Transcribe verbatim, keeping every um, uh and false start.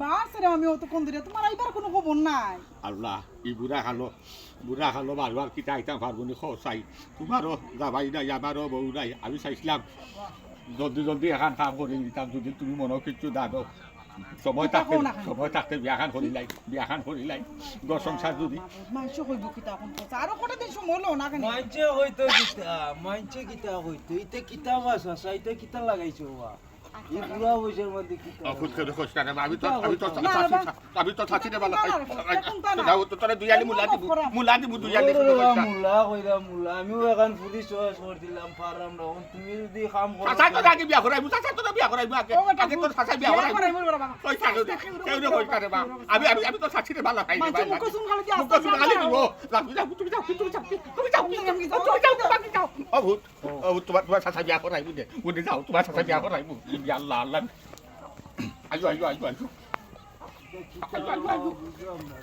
বার ছেড়ে আমি অতক্ষণ ধরে, তোমার আইবার কোনো খবর নাই। আল্লাহ, ই বুড়া খালো, বুড়া খালো বারবার কিতা আইতাম পারবো নি, খো চাই। তোমারও জামাই নাই, আমারও বউ নাই। আমি চাইছিলাম জলদি জলদি এখান কাম করি নিতাম, যদি তুমি মনো কিচ্ছু দাদো। সময় কিতা থাকতে, কও না কেন? সময় থাকতে বিয়াখান করিলাই, বিয়াখান করিলাই। ঘর সংসার যদি মানষে কইব কিতা এখন কথা? আরো কটা দিন সময় লো না কেন? মানষে হইতো কিতা, মানষে কিতা হইতো? ইতে কিতা বাস আছে? ইতে কিতা লাগাইছো বা? ই বুড়া বয়সের মধ্যে কিতা? অ, ফুট করে কইস না রে বা, আমি তো, আমি তো না, না, চাচি, না। আমি তো চাচি রে বালা। না, না, না, না, না। যাও তো, তোরে দুই আলি মুলা দিমু, মুলা দিমু দুই আলি, ওরে শুরু করিস না। মুলা কইরা মুলা, আমিও এখন পুলিশ চয়েস করছিলাম, পারলাম না। এখন তুমি যদি কাম করো, চাচা তো আগে বিয়া করাইবো, চাচা তো বিয়া করাইবো আগে, ও বেটা, আগে তো চাচা বিয়া বিয়া করাইবো। করাইবো রে বাবা। কই থাকে রে? কেউ রে কই থাকে বা? আমি, আমি, আমি তো চাচি রে বালা খাই রে মানষে বালা। মুখে চুন খালি দিয়া মুখে চুন খালি দিব। যাও, তুমি যাও, তুমি যাও, তুমি যাও, তুমি যাও, তুমি যাও, তুমি যাও, তুমি যাও। ও ভূত, ও ভূত, তোমার, তোমার চাচা বিয়া করাইবো দে। উনি যাও, তোমার চাচা বিয়া করাইবো। ইয়া আল্লাহ, আল্লাহ। আইও, আইও, আইও, আইও। আইও, আইও, আইও।